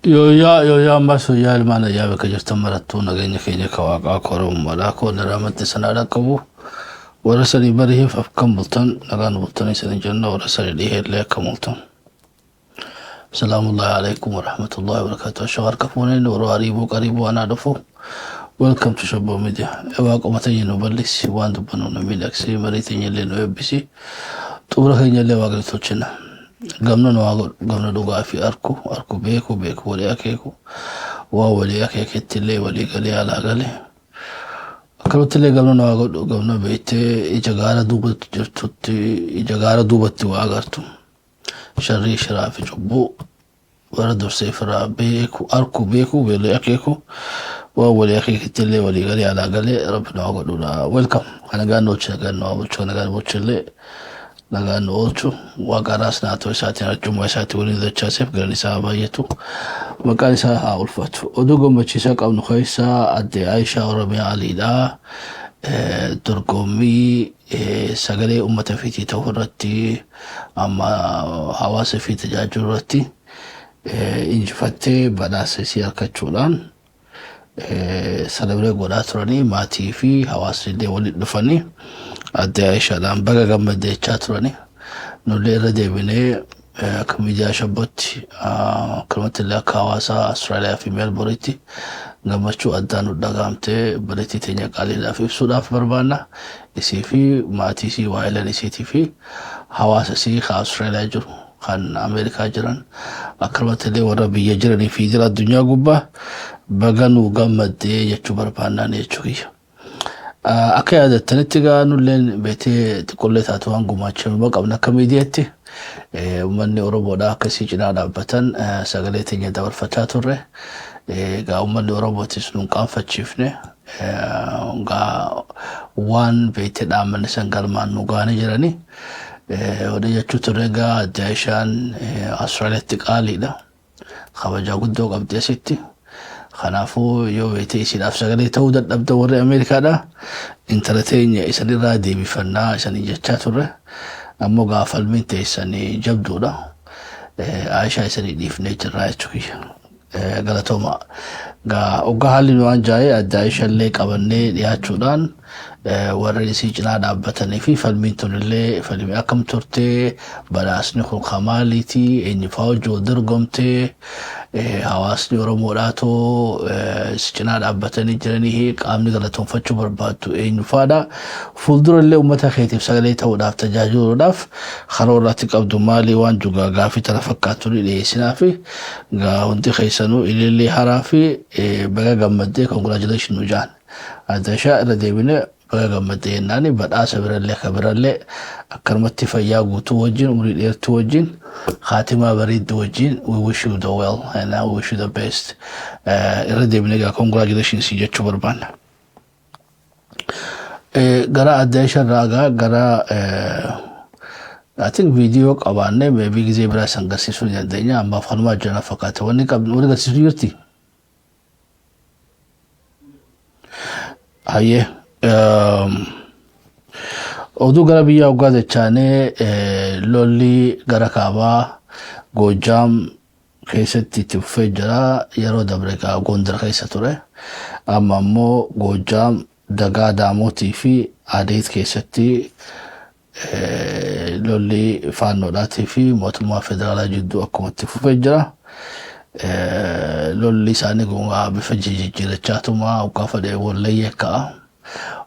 Yooyyaa yooyyaa ammas yooyyaa ilmaan ayyaa bakka jirtan marattuu nageenya keenya ka waaqaa ka oromummaadhaa ka wanni raamatti sanaa dhaqqabu warra sanii bariheef akkam bultan nagaan bultanii sanii jenna warra sanii dhiheellee akkam bultan. Salaamullahi alaikum warahmatullahi wabarakatuh. Shawar kafuuneen warra ariibuu qariibuu anaa dhufu. Welcome to Shabboo Media. Waaquma teenya nu bal'isi waan dubbannu nu miidhagsi marii teenya illee nu eebbisi xumura keenya illee waaqni tolchina. Gamna nu haa godhu gamna dhugaa fi arku arku beeku beeku walii akeeku waan walii akeeketti illee walii galee alaa galee. Akkanumatti illee gamna nu haa godhu gamna beektee ija gaara duubatti jirtutti ija gaara duubatti waa agartu. Sharrii shiraa fi cubbuu warra dursee firaa beeku arku beeku walii akeeku waan walii akeeketti illee walii galee alaa galee rabbi nu haa godhudha. Welcome. Kana gaan oolchu nagaan nu haa bulchu kana gaan bulchu illee nagaan nu oolchu waaqa irraas naatoo isaatiin arjummaa isaatiin waliin dachaaseef galanni isaa haa baay'atu maqaan isaa haa ulfaatu. Oduu gammachiisaa qabnu keessaa adde Aayishaa Oromiyaa Aliidha. Dorgommii sagalee uummata fiitii ta'uu irratti amma hawaasa fi tajaajiluu irratti injifattee badhaasa isii argachuudhaan celebrate godhaa turanii maatii fi hawaasni illee walitti dhufanii adde Aayishaadhaan baga gammadde jechaa turanii nullee irra deebinee akka miidiyaa shabbootti akkanumatti illee akka hawaasa Austraaliyaa fi Meelboritti gammachuu addaa nu dhagahamtee bareetii teenya qaaliidhaaf ibsuudhaaf barbaanna isii fi maatii isii waa'ilan isiitii fi hawaasa isii ka Austraaliyaa jiru kan Ameerikaa jiran akkanumatti illee warra biyya jiranii fi jira addunyaa gubbaa baga nu gammaddee jechuu barbaannaan jechuu kiyya. Akka yaadattanitti egaa nulleen beetee xiqqollee taatu waan gumaachinuu qabna akka miidiyaatti uummanni Oromoodhaa akkasii cinaa dhaabbatan sagalee teenya dabarfachaa turre. Egaa uummanni Oromootis nun qaanfachiifne egaa waan beetee dhaammanni san galmaan nu gaanii jiranii. Oduu jechuu turre egaa adde Aayishaan Austraaliyaatti qaaliidha. Kabajaa guddoo qabdi asitti. Kanaafuu yoo beektee isiidhaaf sagalee ta'uu dadhabda warri Ameerikaadha. Intala teenya isanirraa deebifannaa isanii jechaa turre. Ammoo gaa falmiin teessanii jabduudha. Aayishaa isanii dhiifnee jirraa jechuu kiyya. Galatooma. Gaa oggaa haalli nu waan jaa'ee adde Aayishallee qabannee dhiyaachuudhaan warreen isii cinaa dhaabbatanii fi falmiin tunillee falmii akkam turte badhaasni kun ka maaliiti eenyufaa wajji wal dorgomte hawaasni Oromoodhaatoo si cinaa dhaabbatanii jiranii qaamni galatoonfachuu barbaaddu eenyufaadha fuuldura illee uummata keetiif sagalee ta'uudhaaf tajaajiluudhaaf karoora ati qabdu maali waan jugaa gaafii tana fakkaattu ni dhiyeessinaa fi gaa hundi keessanuu ilillee haraa fi baga gammaddee congratulation nu jaan. Adde Aayishaa irra deebine baga gammaddee jennaani badhaasa birallee ka birallee akkanumatti fayyaa guutuu wajjin umrii dheertuu wajjin haatimaa bareedduu wajjin we wish you the well and I wish you the best. Irra deebine egaa congratulations jechuu barbaanna. Gara adde Aayishaa irraa egaa gara I think viidiyoo qabaannee maybe gizee biraa san agarsiisuu ni dandeenya ammaaf kanumaa jiran fakkaata wanni qabnu wanni agarsiisuu jirti. Hayyee. Oduu gara biyya hoggaa jechaanee lolli gara kaabaa Goojjaam keessatti itti fufee jira. Yeroo dabre egaa Gondar keessa ture. Amma immoo Goojjaam Dagaa Daamotii fi Adeet keessatti lolli faannoodhaatii fi mootummaa federaalaa jidduu akkuma itti fufee jira. Lolli isaanii kun bifa jijjiirachaatuma hoggaa fedhe Wallayyee ka'a.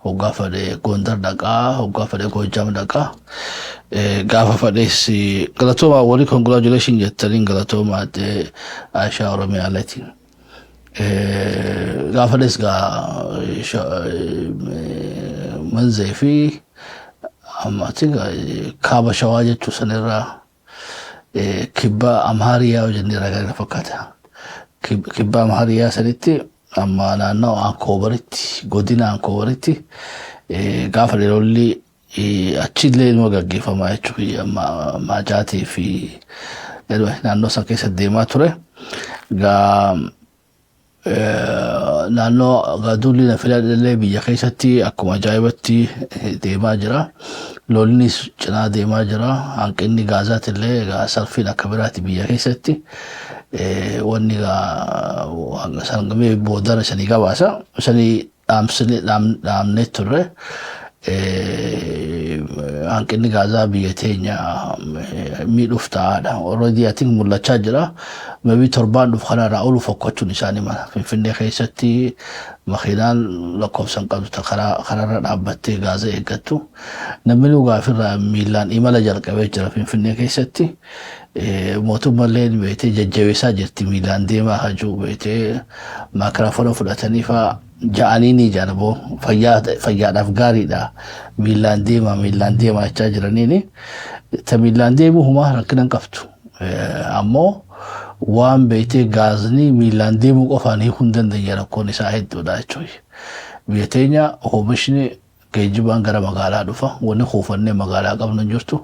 Hoggaa fedhe Gondar dhaqaa, hoggaa fedhe Goojjaam dhaqaa. Gaafa fedhes galatoomaa warri congratulation jettaniin galatoomaa adde Aayishaa Oromiyaa Latiin. Gaafa fedhes gaa Manzee fi kaaba Shawaa jechuu sanirraa kibba Amhaariyaa yoo jennee ragaa fakkaata. Kibba Amhaariyaa sanitti amma naannoo Ankoobaritti godina Ankoobaritti gaafa lolli achillee numa gaggeeffamaa jechuudha Maajaatii fi naannoo san keessa deemaa ture. Gaa naannoo gaduulli na filadhallee biyya keessatti akkuma ajaa'ibatti deemaa jira. Lollis cinaa deemaa jira. Hanqinni gaazaati illee egaa salphiin akka biraati biyya keessatti. Wanni san gamee boodana sanii gabaasa sanii dhaamsine dhaamnee turre. Hanqinni gaazaa biyya teenya miidhuuf ta'aadha. Already I think mul'achaa jira. Maybe torbaan dhufu kanarraa olu fokkachuun isaanii mala. Finfinnee keessatti makiinaan lakkoofsan qabdu karaarra dhaabbattee gaaza eeggattu. Namni gaafirraa miilaan imala jalqabee jira Finfinnee keessatti. Mootummaallee beetee jajjabeessaa jirti, miilaan deemaa hajuu beetee maakiraafoona fudhatanii fa'aa ja'anii ni jaalaboo fayyaadhaaf gaariidha. Miilaan deemaa, miilaan deemaa jechaa jiraniini. Ta miilaan deemuu humaa rakkina hin qabdu. Ammoo waan beetee gaazni miilaan deemuu qofaan hiikuu hin dandeenye, rakkoon isaa hedduudha jechuudha. Biyya teenya oomishni geejjibaan gara magaalaa dhufa. Wanni kuufannee magaalaa qabnu hin jirtu.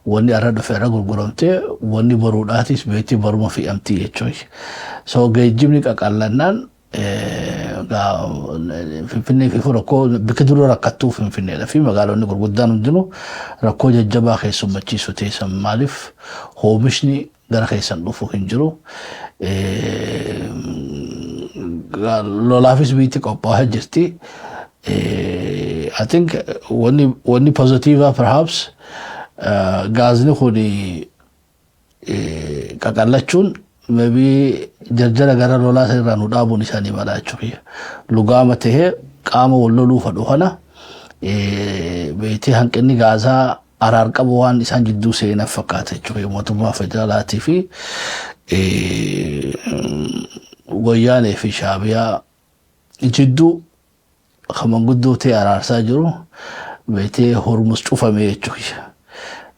Wanni irra dhufe irra gurguramtee, wanni boruudhaatis beetii baruma fe'amtii jechuudha. So geejjibni qaqallannaan Finfinnee fi rakkoo bikka dura rakkattuu Finfinneedha fi magaalonni gurguddaan hundinuu rakkoo jajjabaa keessummachiisu teessan. Maaliif oomishni gara keessan dhufu hin jiru. Lolaafis biyyi qophaa'aa jirti. I think wanni positive perhaps gaazni kun qaqallachuun maybe jarjara gara lolaa irraa nu dhaabuun isaanii mala jechuudha. Lugaama tahee qaama wal loluu fadhu kana beetee hanqinni gaazaa araar qabu waan isaan jidduu seenan fakkaata jechuudha. Mootummaa federaalaatii fi Wayyaanee fi Shaabiyaa jidduu kan manguddoo ta'e araarsaa jiru beetee Hormuz cufame jechuudha.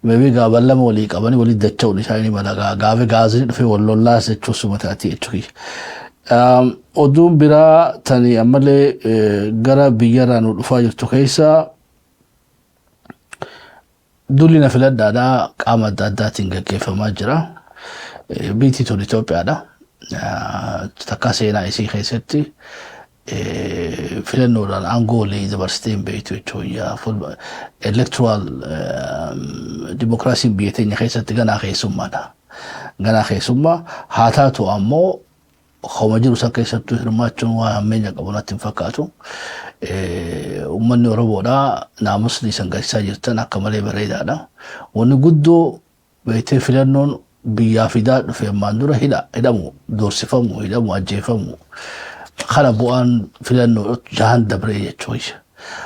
Maybe gaaban lama walii qabanii walii dacha'uun isaanii mala, gaafa gaazni dhufee wal lollaas jechuun suma taati jechuudha. Oduun biraa tani ammallee gara biyyarraa nu dhufaa jirtu keessa dulli na filadhaadhaa qaama adda addaatiin gaggeeffamaa jira. Biyyi tun Itoophiyaadha. Takka seenaa isii keessatti filannoodhaan aangoo walii dabarsitee hin beektu jechuudha. Electoral dimokiraasiin biyya teenya keessatti ganaa keessummaadha. Ganaa keessummaa haa taatu, ammoo homa jiru san keessattuu hirmaachuun waan hammeenya qabu natti hin fakkaatu. Uummanni Oromoodhaa naamusni isan garsiisaa jirtan akka malee bareedaadha. Wanni guddoo beektee filannoon biyyaa fidaa dhufe ammaan dura hidhamu, doorsifamu, hidhamu, ajjeefamu. Kana bu'aan filannoo jahan dabree jechuudha.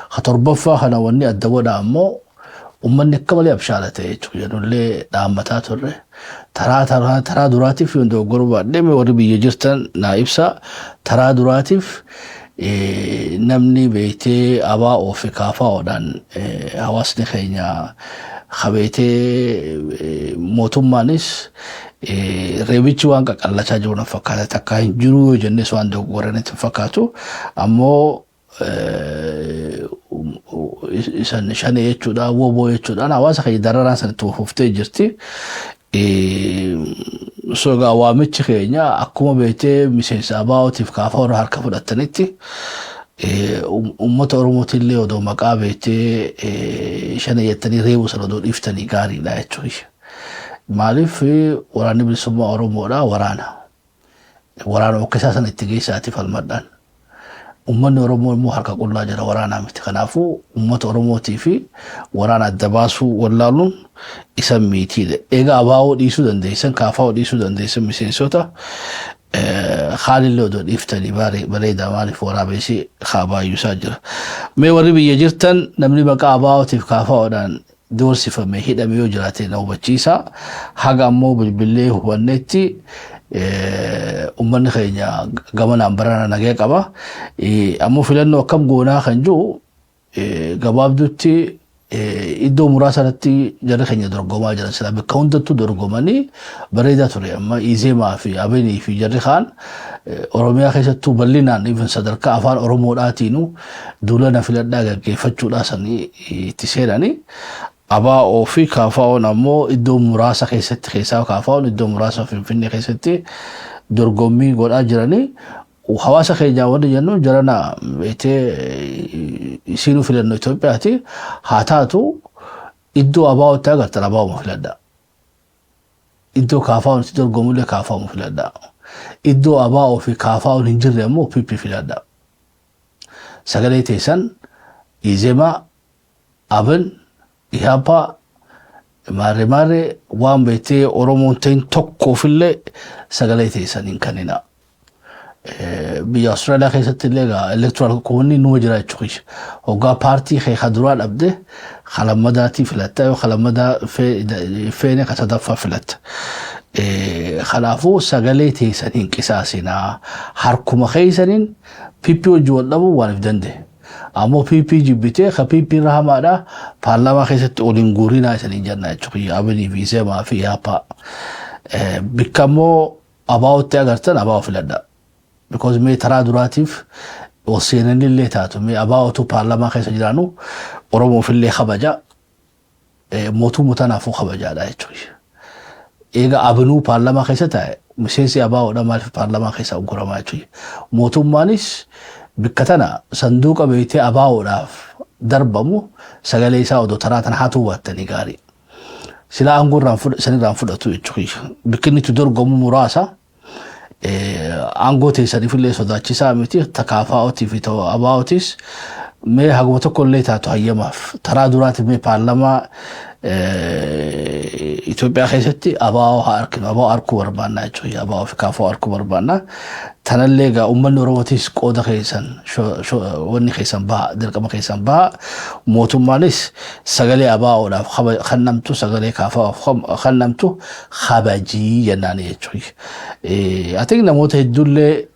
Ha torbaffaa kana wanni adda godha ammoo uummanni akka malee abshaala ta'e jechuudha. Nullee dhaammataa turre. Taraa taraa taraa duraatiif yoo dogoggoruu baadhee warri biyya jirtan naa ibsa. Taraa duraatiif namni beektee ABO fi KFOdhaan hawaasni keenya kabeetee mootummaanis reebichi waan qaqallachaa jiru na fakkaata. Takka hin jiru yoo jennes waan dogoggoranitti hin fakkaatu. Ammoo isan shanee jechuudha, woboo jechuudhaan hawaasa keenya dararaan san itti fuftee jirti. So egaa waamichi keenya akkuma beektee miseensa ABOtiif KFO irra harka fudhatanitti uummata Oromootillee odoo maqaa beektee shanee jettanii reebuu sana odoo dhiiftanii gaariidha jechuudha. Maaliif waraanni bilisummaa Oromoodha waraana. Waraana okkisaa sana itti geessaati falmadhaan. Uummanni Oromoo immoo harka qullaa jira, waraanaa miti. Kanaafuu uummata Oromootii fi waraana adda baasuu wallaaluun isa miitiidha. Egaa ABO dhiisuu dandeessan, KFO dhiisuu dandeessan, miseensota haalillee odoo dhiiftanii bareedaa. Maaliif waraabessi kaabaayyuusaa jira. Mee warri biyya jirtan namni maqaa ABOtiif KFOdhaan doorsifame, hidhame yoo jiraate na hubachiisa. Haga ammoo bilbilee hubannetti uummanni keenya gamanaan barana nagee qaba. Ammoo filannoo akkam goonaa kan jiru gabaabdutti iddoo muraasa irratti jarri keenya dorgomaa jiran, sila bakka hundattuu dorgomanii bareedaa ture. Amma Izeemaa fi Abenii fi jarri kaan Oromiyaa keessattuu bal'inaan even sadarkaa afaan Oromoodhaatiinuu duula na filadhaa gaggeeffachuudhaa sanii itti seenanii. ABO fi KFO'n ammoo iddoo muraasa keessatti, keessaa KFO'n iddoo muraasa Finfinnee keessatti dorgommii godhaa jiranii. Hawaasa keenyaa wanni jennu, jarana beektee isiinuu filannoo Itoophiyaati haa taatu, iddoo ABOtti agartan ABOma filadha. Iddoo kaafaa'uun itti dorgomullee kaafaa'uun filadha. Iddoo ABO fi kaafaa'uun hin jirre ammoo PP filadha. Sagalee teessan Izemaa, Abin, Ihaappaa, maarree maarree waan beektee Oromoon ta'in tokkoofillee sagalee teessan hin kennina. Biyya Austraaliyaa keessatti illee egaa electoral wanni numa jira jechuudha. Hoggaa paartii kee ka duraa dhabde kalammadaatii filatta, yoo kalammadaa feene ka sadaffaa filatta. Kanaafuu sagalee teessan hin qisaasinaa. Harkuma keessaniin PP wajji wal dhabuu waan if danda'e. Ammoo PP jibbitee ka PP irra hamaadha paarlaamaa keessatti ol hin guurinaa isaniin jenna jechuudha. Abinii fi Izemaa fi Ihaappaa. Bikka immoo ABOtti agartan ABO filadha. Because mee taraa duraatiif ol seenanillee taatu mee ABOtu paarlaamaa keessa jiraanu Oromoofillee kabaja, mootummaa tanaafuu kabajaadha jechuudha. Eega Abinuu paarlaamaa keessa taa'e, miseensi ABOdha maaliif paarlaamaa keessa ugguramaa jechuudha. Mootummaanis bikka tana sanduuqa beektee ABOdhaaf darbamu sagalee isaa odoo taraa tana hatuu baattanii gaarii. Silaa aangoo sanirraan fudhatu jechuudha. Bikki inni itti dorgomu muraasa. Aangoo teessaniifillee sodaachisaa miti. Takaafaa'otii fi ABOtis mee haguma tokko illee taatu hayyamaaf. Taraa duraatiif mee paarlaamaa Itoophiyaa keessatti ABO haa arginu. ABO arkuu barbaannaa jechuudha. ABO fi kaafoo arkuu barbaannaa. Tanallee egaa uummanni Oromootis qooda keessan, wanni keessan baha, dirqama keessan baha. Mootummaanis sagalee ABOdhaaf kennamtu, sagalee kaafoof kennamtu kabajii jennaani jechuudha. Ati namoota hedduullee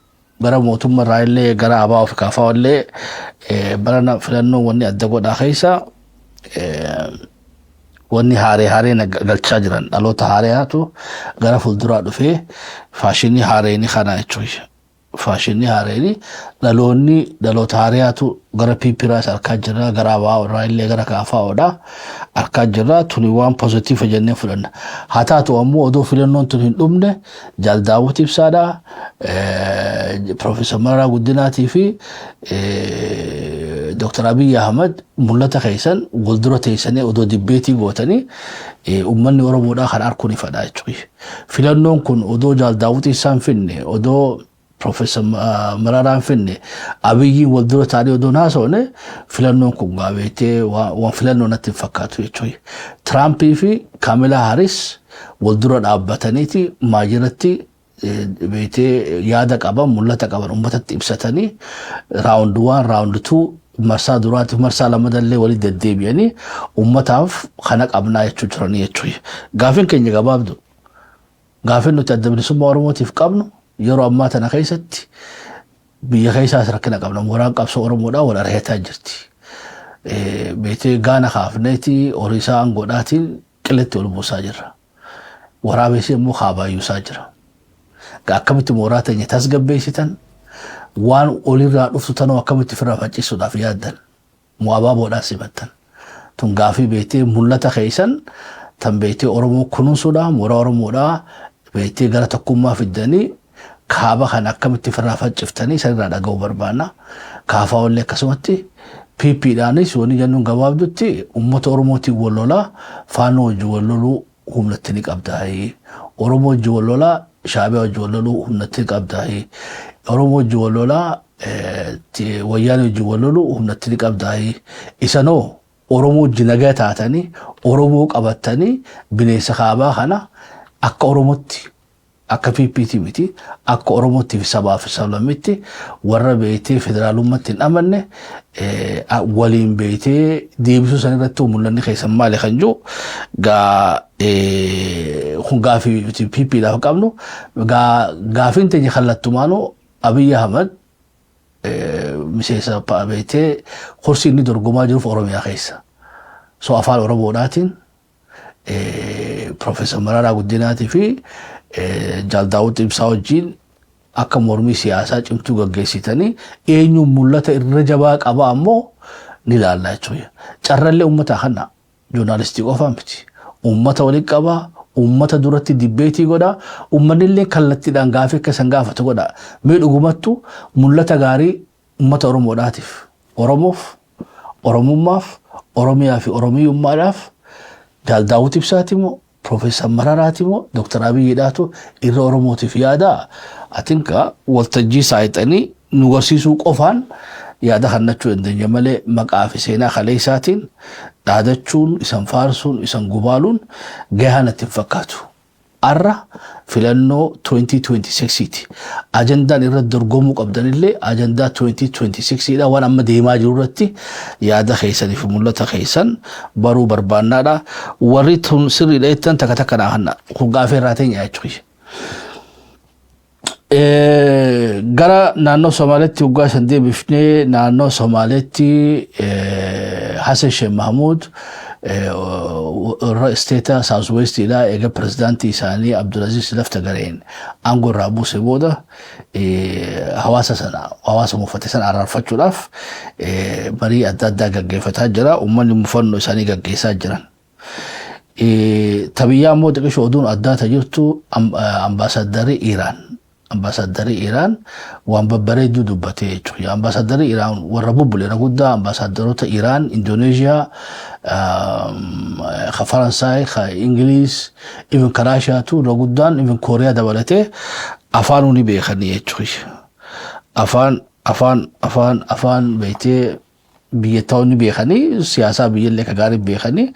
gara mootummaa irraa illee gara ABO fi kaafoo illee bara filannoo wanni adda godhaa keessa wanni haaree haaree galchaa jiran, dhaloota haareetu gara fuulduraa dhufee faashinii haareeni kana jechuudha. Faashinii haareeni dhaloonni dhaloota haareetu gara PPraas harkaa jira, gara ABO irraa illee gara KFOdha harkaa jira. Tuni waan positive jennee fudhanna. Haa taatu ammoo odoo filannoon tun hin dhumne Jaal Daawwit Ibsaadha, Profeesar Mararaa Guddinaatii fi Dr. Abiy Ahmad mul'ata keessan wal teessanii odoo debate gootanii uummanni Oromoodhaa kan arguu ni fedha jechuudha. Filannoon kun odoo Jaal Daawwit Ibsaan finne, odoo Profeesar Mararaan finne, Abiyyiin wal dura taa'anii odoo haasofne, filannoon kun gaabeetee waan filannoo natti hin fakkaatu jechuudha. Tiraampii fi Kaamilaa Haris wal dura dhaabbataniiti maajiratti beetee yaada qaban, mul'ata qaban uummatatti ibsatanii round one, round two, marsaa duraatiif marsaa lammadallee walitti deddeebi'anii uummataaf kana qabnaa jechuu turanii jechuudha. Gaafiin keenya gabaabdu. Gaafiin nuti Adda Bilisummaa Oromootiif qabnu, yeroo ammaa tana keessatti biyya keessaas rakkina qabna. Mooraan qabsoo Oromoodhaa wal ari'ataa jirti. Beetee gaana kaafneeti horii isaa aangoodhaatiin qilletti ol buusaa jirra. Waraabessi immoo kaabaayyuusaa jira. Akkamitti mooraa teenya tasgabbeessitan? Waan olirraa dhuftu tanoo akkamitti ofirraa faccisuudhaaf yaaddan? Moo ABOdhaan simattan? Tun gaafii beektee mul'ata keessan tan beektee Oromoo kunuunsuudha, mooraa Oromoodhaa beektee gara tokkummaa fiddanii kaaba kana akkamitti ofirraa facciftanii sanirraa dhaga'uu barbaanna. Kaafaa'ollee akkasumatti, PPdhaanis wanni jennuun gabaabdutti uummata Oromootiin wal lolaa Faannoo wajjin wal loluu humnatti ni qabdaa. Oromoo wajjin wal lolaa Shaabiyaa wajjin wal loluu humnatti ni qabdaa. Oromoo wajjin wal lolaa Wayyaanee wajjin wal loluu humnatti ni qabdaa. Isanoo Oromoo wajjin nagaa taatanii Oromoo qabatanii bineensa kaabaa kana akka Oromootti, akka PPT miti, akka Oromootti fi sabaa fi sablammitti warra beektee federaalummaatti hin amanne waliin beektee deebisuu san irratti mul'anni keessan maali kan jiru gaa kun gaafii PPdhaaf qabnu. Gaa gaafiin teenya kallattumaanuu Abiyyi Ahmad miseensa beektee kursii inni dorgomaa jiruuf Oromiyaa keessa. So afaan Oromoodhaatiin Profeesar Mararaa Guddinaatii fi Jaal Daawud Ibsaa wajjin akka mormii siyaasaa cimtuu gaggeessitanii eenyuun mul'ata irra jabaa qaba ammoo ni ilaalla jechuudha. Carrallee uummataa kana joornaalistii qofaa miti. Uummata waliin qabaa, uummata duratti debate godhaa, uummanni illee kallattiidhaan gaafii akka isan gaafatu godhaa. Mee dhugumattu mul'ata gaarii uummata Oromoodhaatiif, Oromoof, Oromummaaf, Oromiyaa fi Oromiyyummaadhaaf Jaal Daawud Ibsaati moo Profeesar Mararaati moo Dr. Abiyyiidhaatu irra Oromootiif yaada? Atinka waltajjii saayixanii nu garsiisuu qofaan yaada kannachuu dandeenya malee, maqaa fi seenaa kaleessaatiin dhaadachuun, isan faarsuun, isan gubaaluun gahaa natti hin fakkaatu. Arra filannoo 2026ti. Ajandaan irratti dorgomuu qabdanillee ajandaa 2026 dha. Waan amma deemaa jiru irratti yaada keessanii fi mul'ata keessan baruu barbaannaadha. Warri tun sirriidha jettan takka takka naa hanna. Kun gaafii irraa teenya jechuudha. Gara naannoo Somaaleetti waggaa san deebifnee, naannoo Somaaleetti Hassan Sheikh Mahmud irra state South Westiidha. Eega pirezidaantii isaanii Abdulaziz lafta gareen aangoo irraa buuse booda, hawaasa sana, hawaasa muufate sana araarfachuudhaaf marii adda addaa gaggeeffataa jira. Uummanni mufannoo isaanii gaggeessaa jiran. Tabiyyaa immoo xiqqisho oduun addaa ta jirtu, ambaasaaddarii Iraan waan babbareedduu dubbatee jechuudha. Ambaasaaddarii Iraan warra bubbuleera guddaa, ambaasaaddaroota Iraan, Indoneeshiyaa, ka Faransaay, ka Ingiliis, even ka Raashiyaatu irra guddaan, even Kooriyaa dabalatee afaanuu ni beekanii jechuudha. Afaan beektee biyya ta'uu ni beekanii, siyaasaa biyyallee ka gaarii beekanii.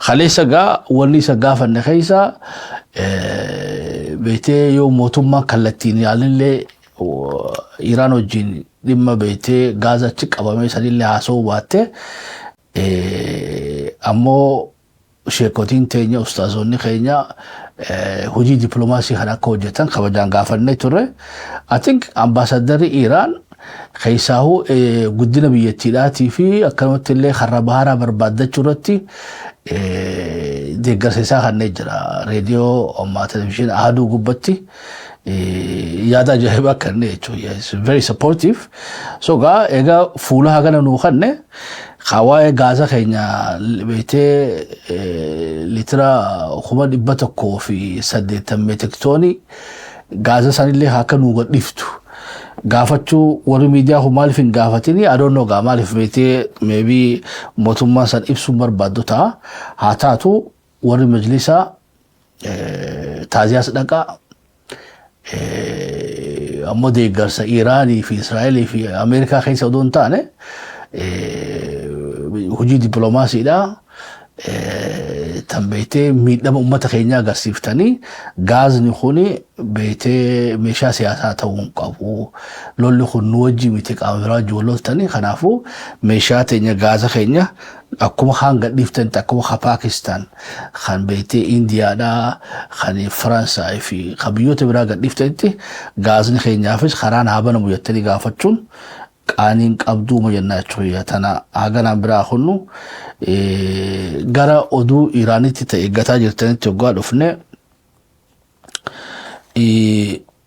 Kaleessa gaa wanni isa gaafanne keessa beektee yoo mootummaan kallattiin yaalinillee Iraan wajjin dhimma beektee Gaaza achi qabamee sanillee haasa'uu baatte, ammoo sheekotiin teenya, ustaazonni keenya hojii dippiloomaasii kan akka hojjetan kabajaan gaafannee turre. I think ambaasaaddarri Iraan keessaahuu guddina biyyattiidhaatii fi akkanumatti illee karra baharaa barbaaddachuu irratti deeggarsa isaa kanneen jira. Reediyoo ammaa televizyiinii Ahaduu gubbatti yaada ajaa'ibaa kanneen jechuudha. It's very supportive. So gaa egaa fuula hagana nuu kanne, waa'ee gaaza keenya beektee litira 180,000 metric tonii gaaza sanillee akka nuu gadhiiftu gaafachuu, warri miidiyaa kun maaliif hin gaafatini? I don't know. Gaa maaliif beektee maybe mootummaan san ibsuun barbaaddu ta'a. Haa taatu, warri majlisaa taaziyaas dhaqaa, ammoo deeggarsa Iraanii fi Israa'elii fi Ameerikaa keessa odoo hin taane, hojii dippiloomaasiidha. Tan beektee miidhama uummata keenyaa agarsiiftanii, gaazni kuni beektee meeshaa siyaasaa ta'uu hin qabu. Lolli kun nu wajji miti, qaama biraa wajji wal loltanii, kanaafuu meeshaa teenya, gaaza keenya, akkuma kaan gadhiiftanitti, akkuma ka Paakistaan, kan beektee Indiyaadhaa, kan Faransaay fi kan biyyoota biraa gadhiiftanitti, gaazni keenyaafis karaan haa banamu jettanii gaafachuun qaaniin qabduu jennaa jechuudha. Tana haganaan biraa kunnu gara oduu Iraanitti ta'e eeggataa jirtanitti hoggaa dhufne,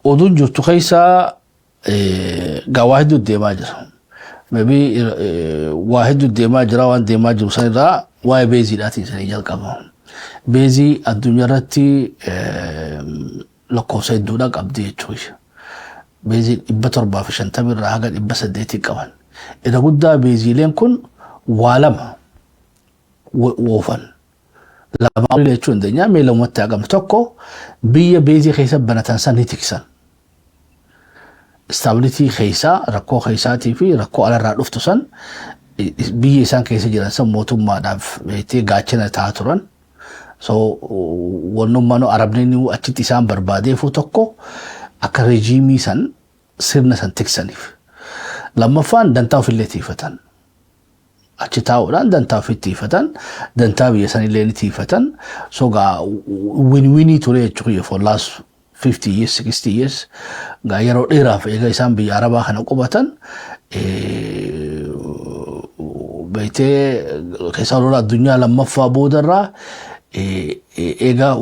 oduun jirtu keessaa gaa waa hedduu deemaa jira. Maybe waa hedduu deemaa jira. Waan deemaa jiru sanirraa waa'ee beeziidhaatiin sanii jalqaba. Beezii addunyaa irratti lakkoofsa hedduudha qabdi jechuudha. Beezii 750 irraa haga 800 qaban. Irra guddaa beeziileen kun waa lama oofan. Lama jechuu hin dandeenya, mee lamatti haqamne. Tokko, biyya beezii keessa banatan san ni tiksan. Stability keessaa, rakkoo keessaatii fi rakkoo alarraa dhuftu san, biyya isaan keessa jiran san mootummaadhaaf beektee gaachana ta'aa turan. So wannummaan Arabni achitti isaan barbaadeefu tokko akka rejiimii san, sirna san tiksaniif. Lammaffaan, dantaa ofillee tiifatan. Achi taa'uudhaan dantaa ofii tiifatan, dantaa biyya sanillee ni tiifatan. So gaa win-winii ture jechuudha for last 50 years, 60 years. Gaa yeroo dheeraaf eega isaan biyya Arabaa kana qubatan, beektee keessaa lola addunyaa lammaffaa boodarraa eega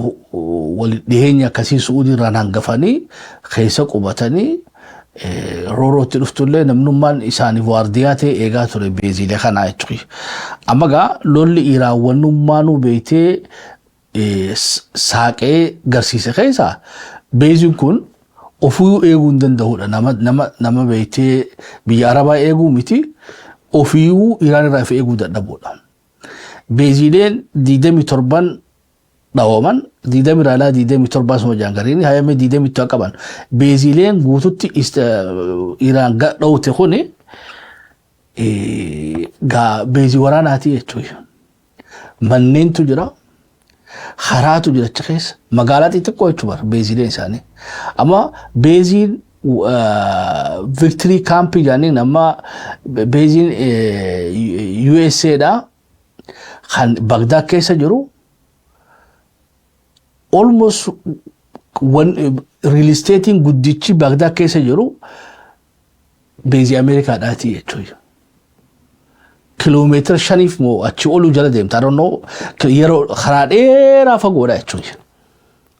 wal dhiyeenya akkasii Su'uudii irraan hangafanii keessa qubatanii, roorootti dhuftullee namnummaan isaaniif waardiyaa ta'e eegaa ture beeziilee kanaa jechuudha. Amma gaa lolli Iraan wannummaanuu beektee saaqee garsiise keessaa beeziin kun ofuu eeguu hin danda'udha. Nama beektee biyya Arabaa eeguu miti, ofiiwuu Iraan irraa of eeguu dadhabuudha. Beeziileen 27 dhawaman 20 irraa 27 suma jaangariin hayamee 20tti qaban. Beeziileen guututti Iraan dhowte kuni gaa beezii waraanaati jechuudha. Manneentu jira. Haraatu jira achi keessa. Magaalaa xixiqqoo jechuudha beeziileen isaanii. Amma beeziin Victory Camp jedhaniin, amma beeziin USA dha kan Bagdaad keessa jiru, almost real estatein guddichi Bagdaad keessa jiru beezii Ameerikaadhaati jechuudha. Kiloomeetira 5f moo achi oluu jala deemta. I don't know, yeroo karaa dheeraa fagoodha jechuudha.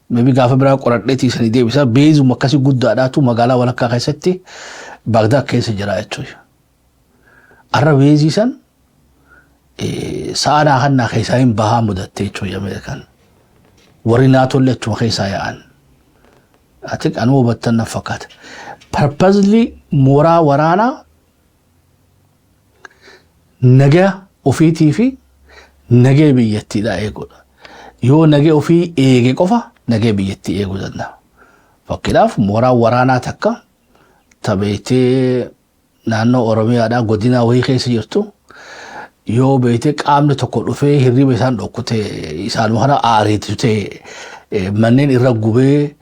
Maybe gaafa biraa qoradheetii sanii deebisa. Beezuma akkasii guddaadhaatu magaalaa walakkaa keessatti Bagdaad keessa jira jechuudha. Arra beezii san sa'a naa kannaa keessaa hin bahaa mudatte jechuudha Ameerikaan. Warri naatollee achuma keessaa yaa'an. Ati anuma hubattan na fakkaata. Purposely mooraa waraanaa nagaa ofiitii fi nagee biyyattiidha eeguudha. Yoo nagee ofii eege qofa nagee biyyattii eeguu danda'a. Fakkiidhaaf, mooraan waraanaa takka tabeetee naannoo Oromiyaadhaa godina wayii keessa jirtu yoo beetee qaamni tokko dhufee hirriba isaan dhokkute, isaanuma kana aariitu ta'e, manneen irra gubee,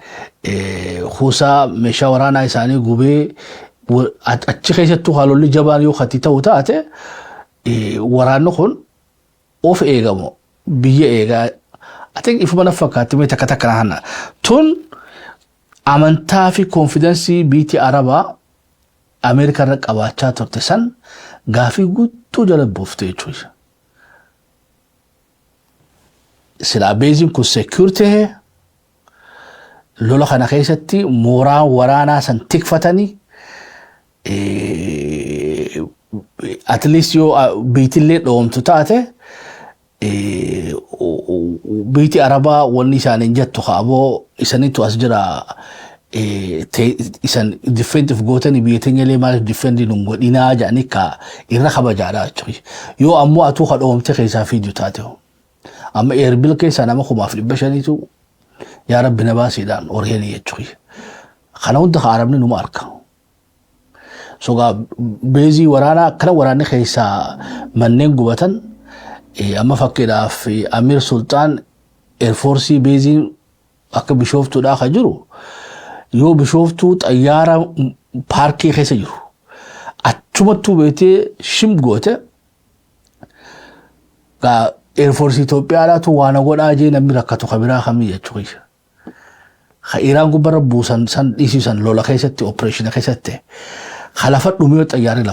kuusaa meeshaa waraanaa isaanii gubee, achi keessattuu haalolli jabaan yoo katti ta'u taate, waraanni kun of eegamu biyya eegaa. Ati ifuma na fakkaatti mee takka takka hana tun amantaa fi confidence biyyi Arabaa Ameerikaa irra qabaachaa turte san gaafii guutuu jala buufte jechuudha. Silaa beeziin kun secure ta'e, lola kana keessatti mooraa waraanaa san tikfatanii, at least yoo biitillee dhoomtu taate, biitii Arabaa wanni isaaniin jettu kaaboo isanitu as jira, isan defend gootanii biyya teenya maaliif defend nun godhinaa jedhanii ka irra kabajaadha jechuudha. Yoo ammoo atuu ka dhoomte keessaa fiidu taate, amma Erbil keessaa nama 1500tu yaa Rabbi na baasiidhaan orheenii jechuudha. Kana hunda ka Arabni numa arka. Sogaa beezii waraanaa akkana waraanni keessaa manneen gubatan, amma fakkiidhaaf Amir Sultaan Air Force beeziin akka Bishooftuudhaa ka jiru, yoo Bishooftuu xayyaara paarkii keessa jiru achumattuu beetee shim goote, Air Force Itoophiyaadhaatu waan godhaa jee namni rakkatu ka biraa kamii jechuudha. Ka Iraan gubbarra buusan san dhiisisan lola keessatti, operation keessatti ka lafa dhumee xayyaarri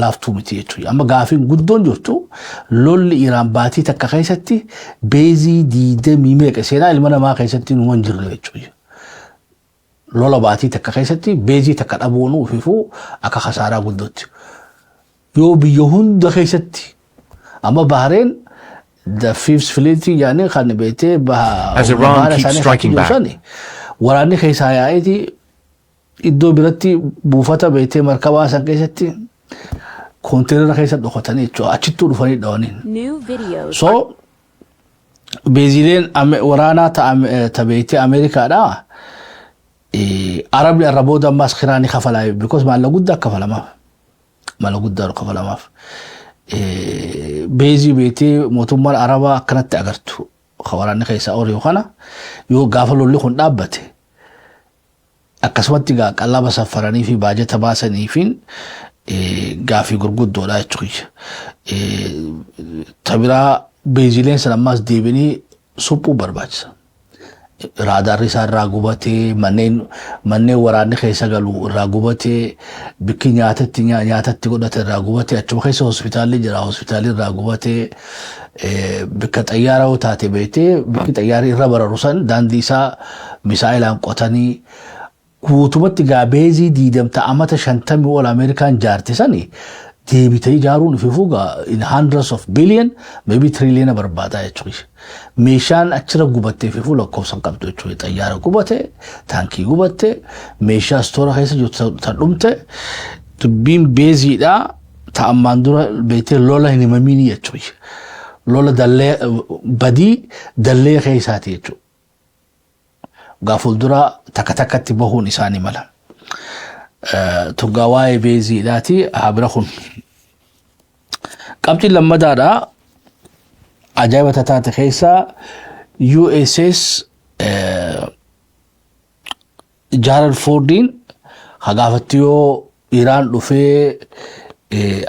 laaftuu miti jechuudha. Amma gaafiin guddoon jirtu, lolli Iraan baatii takka keessatti beezii diidamii meeqa seenaa ilma namaa keessatti numa hin jirre jechuudha. Lola baatii takka keessatti beezii takka dhabuun ufiifuu akka kasaaraa guddootti. Yoo biyya hunda keessatti, amma Bahareen the Fifth Fleet jedhanii kan beektee As Iran keeps striking back. Waraanni keessaa yaa'eeti iddoo biratti buufata beektee markabaa san keessatti koonteerara keessa dhokatanii jechuudha. Achittuu dhufanii dhawaniin. New videos. So beezileen waraanaa ta beektee Ameerikaadhaa, Arabni irra booda ammaas kiraa ni kafalaa, because maallaqa guddaa kafalamaaf. Maallaqa guddaa kafalamaaf. Beezii beektee mootummaan Arabaa akkanatti agartu waraanni keessaa ori'u kana, yoo gaafa lolli kun dhaabbate akkasumatti gaa qallaba saffaranii fi baajata baasanii fi gaafii gurguddoodha jechuudha. Tabiraa beezileen sana ammaas deebianii suphuu barbaachisa. Raadarri isaa irraa gubatee, manneen waraanni keessa galu irraa gubatee, bikki nyaatatti godhate irraa gubatee, achuma keessa hospitaalli jira, hospitaalli irraa gubatee, bikka xayyaara yoo taate beektee bikki xayyaarri irra bararu san daandii isaa misaa'ilaan qotanii, guutumatti gaa beezii diidamta amata 50 ol Ameerikaan jaarte sani deebitee ijaaruun ififuu gaa in hundreds of billion, maybe trillion barbaadaa jechuudha. Meeshaan achirra gubattee ififuu lakkoofsa hin qabdu jechuudha. Xayyaara gubate, taankii gubatte, meeshaa store keessa jirtu ta dhumte, dubbiin beeziidhaa ta ammaan dura beektee lola hin himamiini jechuudha. Lola dallee badii dallee keessaati jechuudha. Gaa fuuldura takka takkatti bahuun isaanii mala. Tuggaa waa'ee beeziidhaati haa bira kun. Qabxiin lammadaadha. Ajaa'iba taate keessaa USS Gerald Fordiin hagaafatti yoo Iraan dhufee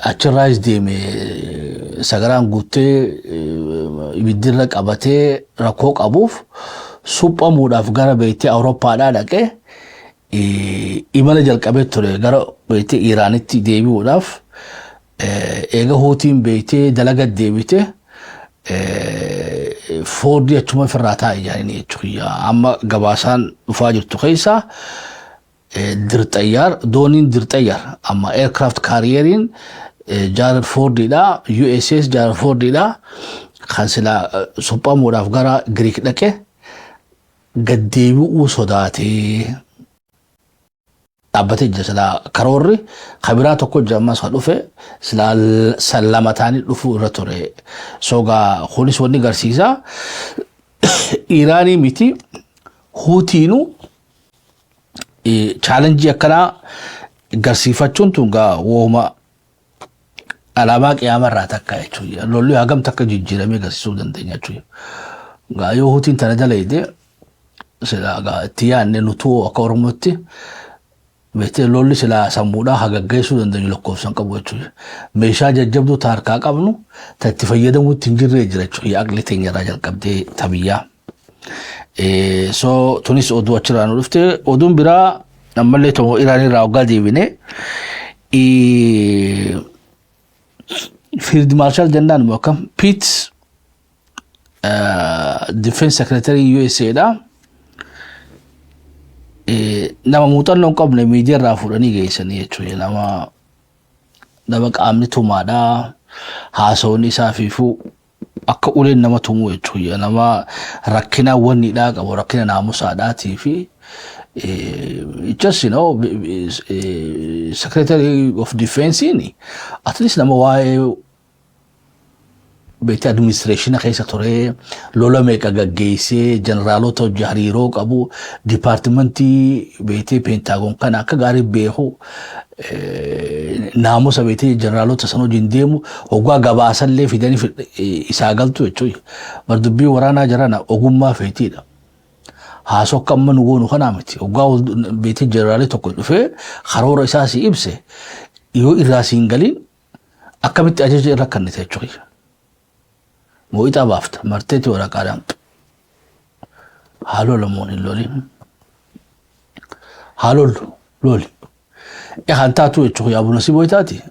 achirraas deeme, sagaraan guuttee ibiddirra qabatee rakkoo qabuuf suphamuudhaaf gara beektee Awurooppaadhaa dhaqee imala jalqabee ture gara beektee Iraanitti deebi'uudhaaf, eega Huutiin beektee dalaga deebite Foordii achuma ofirraa taa'e jedhanii jechuudha. Amma gabaasaan dhufaa jirtu keessaa dirxayyaar, dooniin dirxayyaar amma aircraft carrieriin Gerald Fordiidha, USS Gerald Fordiidha, kan sila suphamuudhaaf gara Giriik dhaqe gaddeebi'uu sodaatee dhaabbatee jira. Silaa karoorri kabiraa tokko jira, ammas kan dhufe silaa san lama ta'anii dhufuu irra ture. Sogaa kunis wanni garsiisa, Iraanii miti, Huutiinuu challenge akkanaa garsiifachuun tun gaa wooma alaabaa qiyaamarraa takka jechuudha. Lolli hagam takka jijjiiramee garsiisuu dandeenya jechuudha. Gaa yoo Huutiin tana dalayde, silaa gaa itti yaadne nutuu akka Oromootti beektee lolli silaa sammuudhaa hagaggeessuu dandeenyu lakkoofsan qabu jechuudha. Meeshaa jajjabduu ta harkaa qabnu ta itti fayyadamuutti hin jirree jira jechuudha. Aqli teenya irraa jalqabdee tabiyyaa. So tunis oduu achirraa nu dhufte. Oduun biraa ammallee tokko Iraan irraa waggaa deebine, Field Marshal jennaan immoo akkam Pete, Defense Secretary USA dha. Nama muuxannoo hin qabne miidiyaa irraa fuudhanii geessanii jechuudha. Nama qaamni tumaadha. Haasawni isaa fiifuu akka uleen nama tumuu jechuudha. Nama rakkina wannidhaa qabu, rakkina naamusaadhaatii fi just Secretary of Defense at least nama waa'ee beektii administration keessa ture, lola meeqa gaggeessee, jeneraalota hojii hariiroo qabu, departmentii beektii Pentagon kana akka gaarii beeku, naamusa beektii jeneraalota sana wajjin deemu, hoggaa gabaasallee fidanii isaa galtu jechuudha. Bar dubbii waraanaa jirana ogummaa feetiidha. Haasoo akka amma nu goonu kanaa miti. Hoggaa beektii jeneraalii tokko dhufee karoora isaa si ibse, yoo irraa si hin galin akkamitti ajaja irra kennite jechuudha. Moo'ixaa baafta marteetti waraqaadhaan haa lolamuun hin lolin. Haa lollu loli. Kan taatu jechuudha, abuna si boyitaati.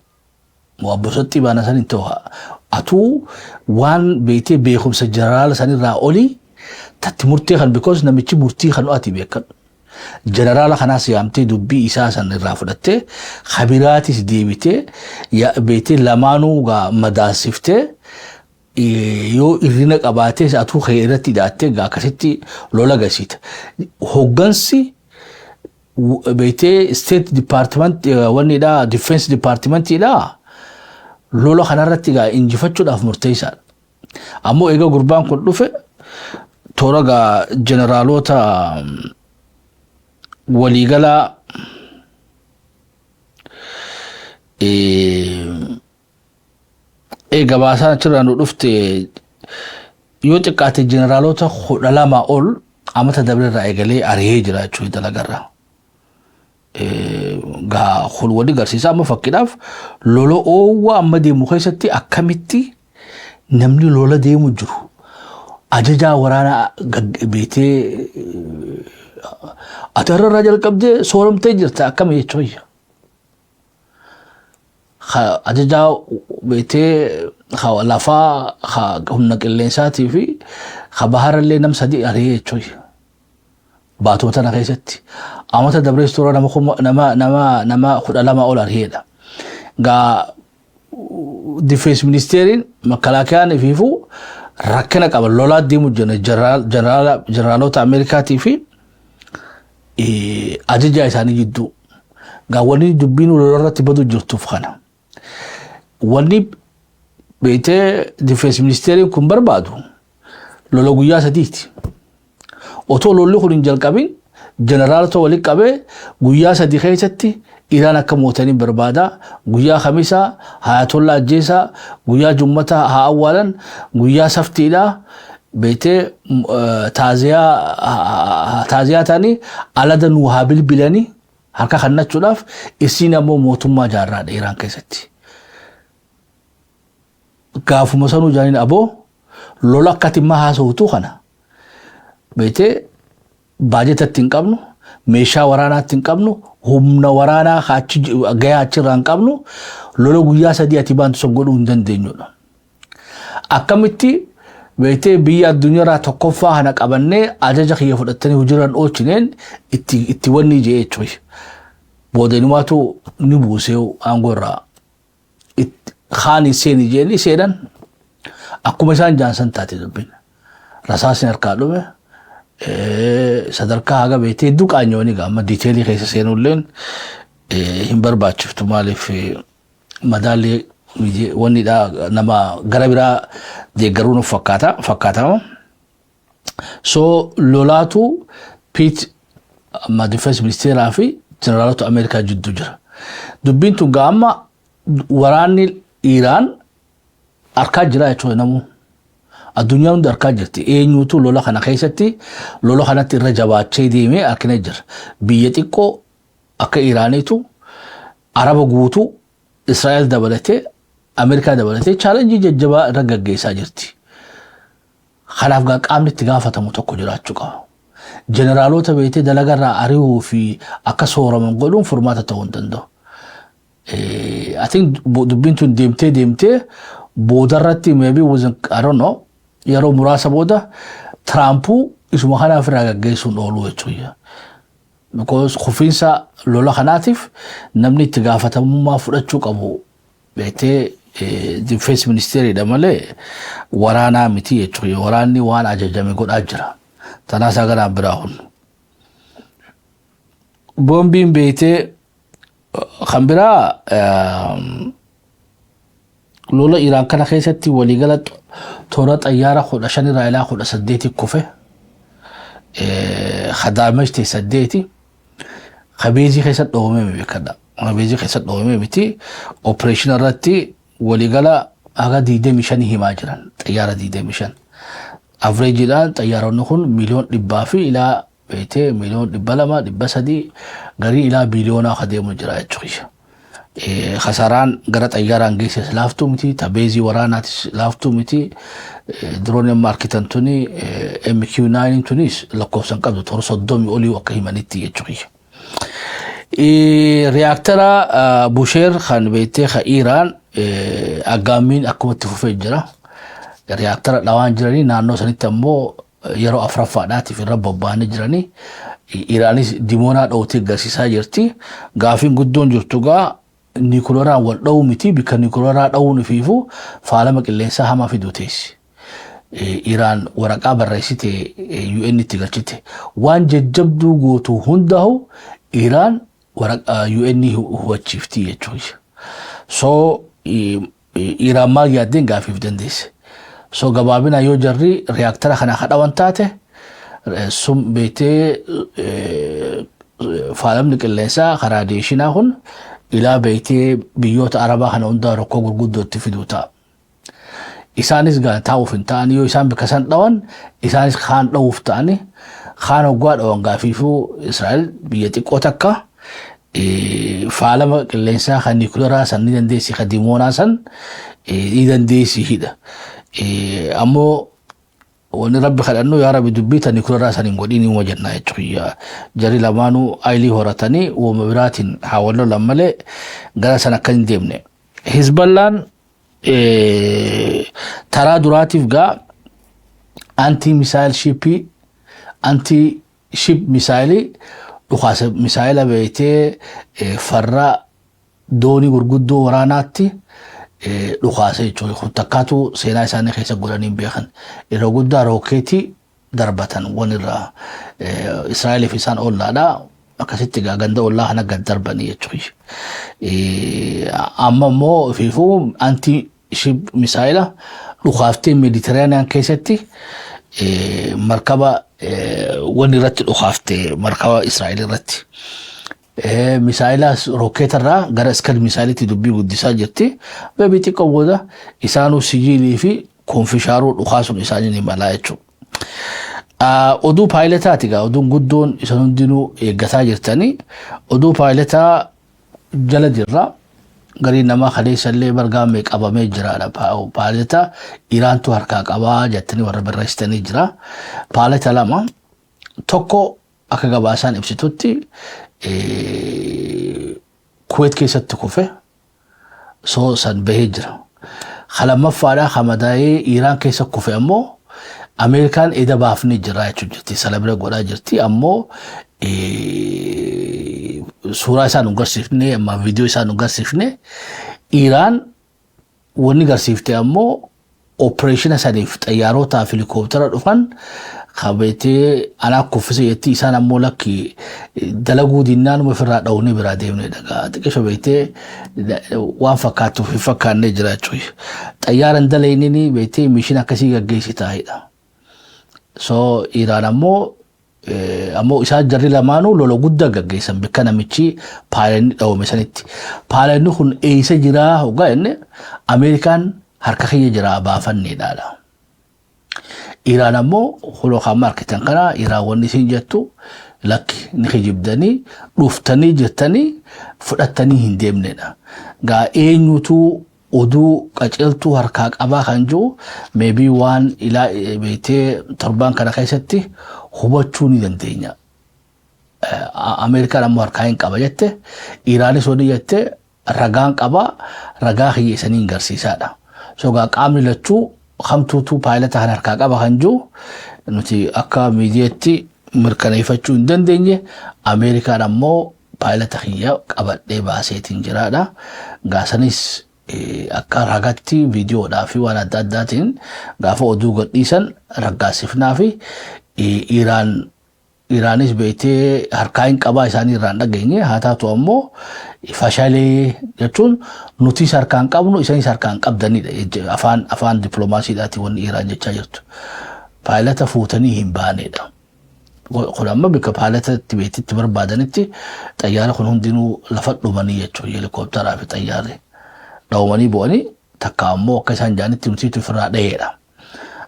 Moo abbosatti baana san hin ta'u. Atuu waan beektee beekumsa jeneraala sanirraa olii tatti murtee kan, because namichi murtii kan ati beekadhu. Jeneraala kanaas yaamtee dubbii isaa san irraa fudhattee, kabiraatis deebitee beektee lamaanuu gaa madaasiftee, yoo irrina qabaatee atuu kee irratti hidhaattee gaa akkasitti lola gasiita. Hoggansi beektee State Department wannidha, Defense Departmentidha, lola kanarratti gaa injifachuudhaaf murteessaadha. Ammoo egaa gurbaan kun dhufe toora gaa jeneraalota waliigalaa gabaasaan achirraa nu dhufte, yoo xiqqaate jeneraalota 12 ol amata dabre irraa eegalee ari'ee jira jechuudha dalagarraa. Gaa kun wali garsiisa. Amma fakkiidhaaf lola oowwaa amma deemu keessatti akkamitti namni lola deemu jiru ajajaa waraanaa beetee ati har'a irraa jalqabdee sooramtee jirta akkami jechuudha. Ajajaa beetee lafaa, humna qilleensaatii fi baharallee nam sadi ari'ee jechuudha. Baatuma tana keessatti amata dabrees toora nama 12 ol ari'eedha. Gaa Defense Ministeriin makalaakiyaan ifiifuu rakkina qaba, lolaa deemu jira jeneraalota Ameerikaatii fi ajajaa isaanii jidduu. Gaa wanni dubbiin lola irratti badu jirtuuf kana. Wanni beetee Defense Ministeriin kun barbaadu lola guyyaa 3ti. Otoo lolli kun hin jalqabin jeneraalota walitti qabee, guyyaa 3 keessatti Iraan akka mootanii barbaada. Guyyaa Kamisaa Hayatollaa ajjeesaa, guyyaa Jummataa haa awwaalan, guyyaa Saftiidhaa beetee taaziyaa ta'anii alada nuu haa bilbilanii harka kennachuudhaaf, isiin ammoo mootummaa jaarraadha Iraan keessatti. Gaafuma sanuu jaaniin, aboo, lola akkati imma haasawutu kana beetee baajetatti hin qabnu, meeshaa waraanaatti hin qabnu, humna waraanaa achi gahaa achirraa hin qabnu, lola guyyaa 3 ati baantu san godhuu hin dandeenyudha. Akkamitti beektee biyya addunyaarraa tokkoffaa kana qabannee ajaja kiyya fudhattanii hojiirraan oolchineen itti wanni jee jechuudha. Booda inumaatu ni buusee aangoo irraa. Kaan hin seeni jeeni seenan, akkuma isaan jaansan taate dubbiin. Rasaasni harkaa dhume, sadarkaa haga beektee hedduu qaanyooni amma detail keessa seenulleen hin barbaachiftu, maaliif madaalli wanni nama gara biraa deeggaruun of fakkaata fakkaatama. So lolaatu Pete amma defense ministeeraa fi jeneraalota Ameerikaa jidduu jira. Dubbiin tun gaa amma waraanni Iraan harkaa jira jechuudha namuu. Addunyaan hundi harkaa jirti. Eenyuutu lola kana keessatti lola kanatti irra jabaachee deemee harkina jira. Biyya xiqqoo akka Iraaniitu Araba guutuu, Israa'el dabalatee, Ameerikaa dabalatee challenge jajjabaa irra gaggeessaa jirti. Kanaaf gaa qaamni itti gaafatamu tokko jiraachuu qaba. Jeneraalota beektee dalagarraa ari'uu fi akka sooraman godhuun furmaata ta'uu hin danda'u. I think dubbiin tun deemtee deemtee boodarratti, maybe within, I don't know, yeroo muraasa booda Tiraampuu isuma kanaaf irraa gaggeessuun ooluu jechuudha. Because kufiinsa lola kanaatiif namni itti gaafatamummaa fudhachuu qabu beektee defense ministeeriidha malee waraanaa miti jechuudha. Waraanni waan ajajame godhaa jira. Tanaasaa ganaan biraa hun. Boombiin beektee kan biraa lola Iraan kana keessatti waliigala toora xayyaara 15 irraa ilaa 18 kufe. Khadaamajte saddeeti. Ka base keessa dhoowwame beekadha. Base keessa dhoowwame miti. Operation irratti waliigala haga 25 himaa jiran, xayyaara 25. Averageiidhaan xayyaaronni kun miliyoon 100 fi ilaa beetee miliyoon 200, 300, garii ilaa biliyoonaa ka deemu jira jechuudha. Kasaraan gara xayyaaraan geesses laaftuu miti, ta base waraanaatis laaftuu miti. Drone amma arkitan tuni MQ9 tunis lakkoofsan qabdu, toora 30 olii akka himanitti jechuudha. Reactor Busheer kan beektee ka Iraan aggaammiin akkumatti fufee jira. Reactor dhawaan jiranii, naannoo sanitti ammoo yeroo afuraffaadhaatiif irra bobba'anii jiranii. Iraanis Dimoonaa dhoowtee agarsiisaa jirti. Gaafiin guddoon jirtu gaa niikularaan wal dha'uu miti, bikka niikularaa dha'uun ifiifuu faalama qilleensaa hamaa fiduu teessi. Iraan waraqaa barreessite UN itti galchite. Waan jajjabduu gootu hundaa'u Iraan waraqaa UN hubachiifti jechuudha. So Iraan maal yaaddeen gaafiif dandeesse. So gabaabina yoo jarri reactor kana kadhawan taate sun beektee faalamni qilleensaa karaa radiationaa kun ilaa beektee biyyoota Arabaa kana hundaa rakkoo gurguddootti fiduu ta'a. Isaanis gaa taa'uuf hin ta'an, yoo isaan bakka san dhawan isaanis kaan dhawuuf ta'ani, kaan hoggaa dhawan gaafiifuu Israa'el biyya xiqqoo takka faalama qilleensaa kan niikuleraa san ni dandeessi, kan Dimoonaa san ni dandeessi hidha. Ammoo wanni Rabbi kadhannu, yaa Rabbi, dubbii tan niikuleraa san hin godhin uma jenna jechuudha. Jarri lamaanuu ayilii horatanii uuma biraatiin haa wal lolan malee gara san akka hin deemne. Hizballaan taraa duraatiif gaa anti missile ship, anti ship missile dhukaasa, misaayila beektee farra doonii gurguddoo waraanaatti dhukaasa jechuudha. Kun takkaatu seenaa isaanii keessa godhanii hin beekan. Yeroo guddaa rookeetii darbatan wanirraa Israa'eliif isaan ollaadha. Akkasitti gaa ganda ollaa kana gad darbanii jechuudha. Amma immoo ifiifuu anti ship misaayila dhukaaftee Meeditiraaniyaan keessatti Markaba wanni irratti dhukaafte, markaba Israa'el irratti. Misaayilaas rokkeetarraa gara Scud misaayilitti dubbii guddisaa jirti. Maybe xiqqoo booda isaanuu Sijiilii fi Koonfishaaruu dhukaasuun isaanii ni malaa jechuudha. Oduu paayileetaati gaa, oduun guddoon isan hundinuu eeggataa jirtanii oduu paayileetaa jala jirra. Garii namaa kaleessallee bargaamee qabamee jiraadha. Paayileeta Iraantu harkaa qabaa jettanii warra barreessitanii jira. Paayileeta lama, tokko akka gabaasaan ibsitutti Kuwait keessatti kufe, soo san bahee jira. Lamaffaadhaa hamadaa'ee Iraan keessa kufe ammoo Ameerikaan eda baafnee jira jechuun jirti. Celebrate godhaa jirti ammoo suuraa isaa nu garsiifne, amma viidiyoo isaa nu garsiifne. Iraan wanni garsiifte ammoo operation saniif xayyaarotaa fi helikooптara dhufan kabeetee alaa kuffise jetti. Isaan ammoo lakki, dalaguu dinnaan ofirraa dha'uunii biraa deemne dhagaa xiqqisho beektee waan fakkaattuuf hin fakkaannee jira jechuudha. Xayyaara hin dalaynini beektee mission akkasii gaggeessitaa'edha. So Iraan ammoo isaan jarri lamaanuu lola guddaa gaggeessan bakka namichi paayilanni dhawame sanitti. Paayilanni kun eessa jiraa hoggaa jenne, Ameerikaan harka kiyya jiraa baafanneedhaadha. Iraan ammoo huloo kan markitan kana, Iraan wanni isin jettu lakki, ni kijibdanii dhuftanii jettanii fudhattanii hin deemnedha. Gaa eenyutu oduu qaceeltuu harkaa qabaa kan jiru maybe waan ilaa beektee torbaan kana keessatti hubachuu ni dandeenya. Ameerikaan ammoo harkaa hin qaba jette, Iraanis wanni jette ragaan qaba, ragaa kiyya isanii hin garsiisaadha. So gaa qaamni lachuu hamtuutu paayilata kan harkaa qaba kan jiru nuti akka miidiyaatti mirkaneeffachuu hin dandeenye. Ameerikaan ammoo paayilata kiyya qabadhee baaseetiin jiraadha. Gaasanis akka ragatti viidiyoodhaa fi waan adda addaatiin gaafa oduu gadhiisan raggaasifnaa fi Iraanis beektee harkaa hin qabaa isaanii irraan dhageenye. Haa taatu ammoo fashalee jechuun nutis harkaan qabnu, isaanis harkaan qabdanidha, afaan dippiloomaasiidhaati wanni Iraan jechaa jirtu. Paayilata fuutanii hin baanedha. Kun amma bakka paayilata itti beektitti barbaadanitti xayyaara kun hundinuu lafa dhumanii jechuudha, helikoophtaraa fi xayyaarri. Dhawamanii bu'anii takka ammoo akka isaan jaanitti nutiitu ofirraa dhaheedha.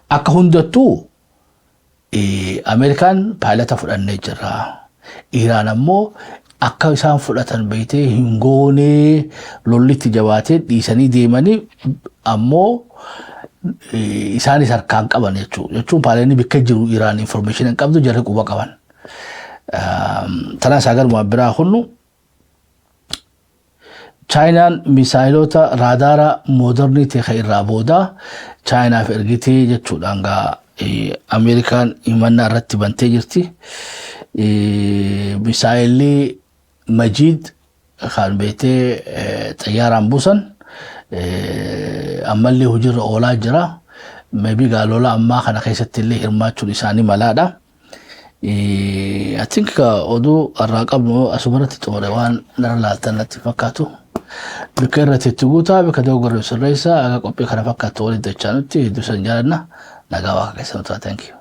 Akka hundattuu Ameerikaan paayilata fudhannee jirra. Iraan ammoo akka isaan fudhatan beektee hin goonee, lollitti jabaatee dhiisanii deemanii ammoo isaanis harkaan qaban jechuudha. Jechuun paayilanni bakka jiru Iraan information hin qabdu, jarri quba qaban. Tanaa isaa galuma biraa kunnu, Chaayinaan misaayilota raadaara modern ta'e irraa booda Chaayinaaf ergitee jechuudhaan gaa Ameerikaan himannaa irratti bantee jirti. Misaayilli Majiid kan beektee xayyaaraan buusan ammallee hojiirra oolaa jira. Maybe gaa lola ammaa kana keessatti illee hirmaachuun isaanii malaadha. I think oduu irraa qabnu asumarratti xumure, waan nara laaltan natti fakkaatu. Bakka irratti itti guutaa, bakka dogoggorre sirreessa. Akka qophii kana fakkaatu walitti dachaa nutti hedduu san jaalanna. Nagaa Waaqa keessa nu ta'a. Thank you.